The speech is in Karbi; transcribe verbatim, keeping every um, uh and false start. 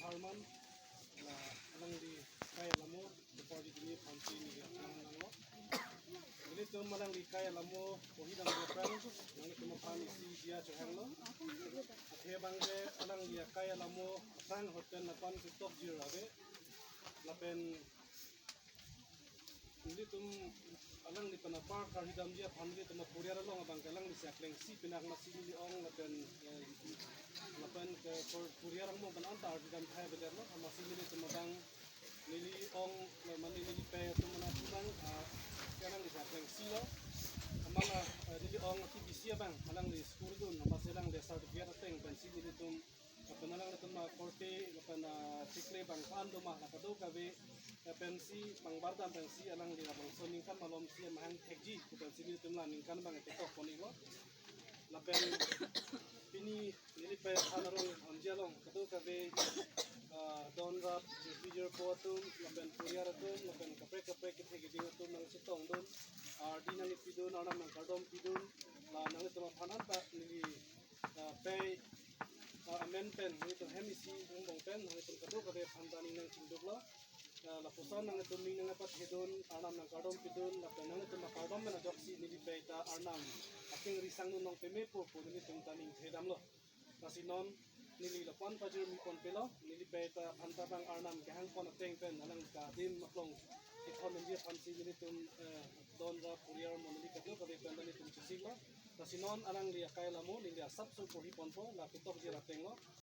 Harman, la alangli akai alamo, depardi dini aphansi neli aphrang nanglo. Nelitum alangli akai alamo, pohi dam aphrang, nanglitum aphan isi diya chohanglo. Athe abang ke alangli akai alamo, aphrang ahut pen lapen ketok jir ave, lapen nelitum alangli pen apar karhi damji aphan nelitum aporiar along abang ke alangli si akleng si pinak masi neli ong lapen, eh, lapen ke por-, poriar angbong pen anta arhi dam thai beder lo, masi nelitum abang neli ong, eh, mane neli pei atum mana abang, ah, ke alangli si akleng si lo. Amala, eh, neli ong ati bisi abang alangli school dun, masi alangli certificate ateng pensi nelitum lapen alanglitum akorte, lapen, ah, chikre bang phan doma, la kadokave, eh, pensi bang bardam pensi alangli labangso ningkan malom si mahang thekji pu pensi nelitum la ningkan abang ketok pon-iklo. Lapen pini neli pei aphan arong amji along kadokave, ah, don rap, jirpi jirpo atum, lapen poriar atum, lapen kaprek kaprek kethe keding atum nangchetongdun, ardi nangkipidun, arnam nangkardom pidun, la nanglitum aphan anta neli, ah, pei, ah, amen pen, nanglitum hem isi angbong pen, nanglitum kadokave aphan ta ning nangchingduklo. Ah, lapuson nanglitum ning nangpathedun, arnam nangkardom pidun, lapen nanglitum akardom pen ajoksi neli pei ta arnam akeng risang nunong peme po pu nelitum ta ning thedamlo. Lasi non neli lapu-an pajirmi ponpelo, neli pei ta aphan ta bang arnam kehang pon ateng pen alang ta adim aklong kethon nangji aphansi nelitum, eh, don rap poriar mo neli kadokave pen nelitum chesiklo. Lasi non alangli akai alamo neli asapso pohi ponpo, la ketok jir atenglo.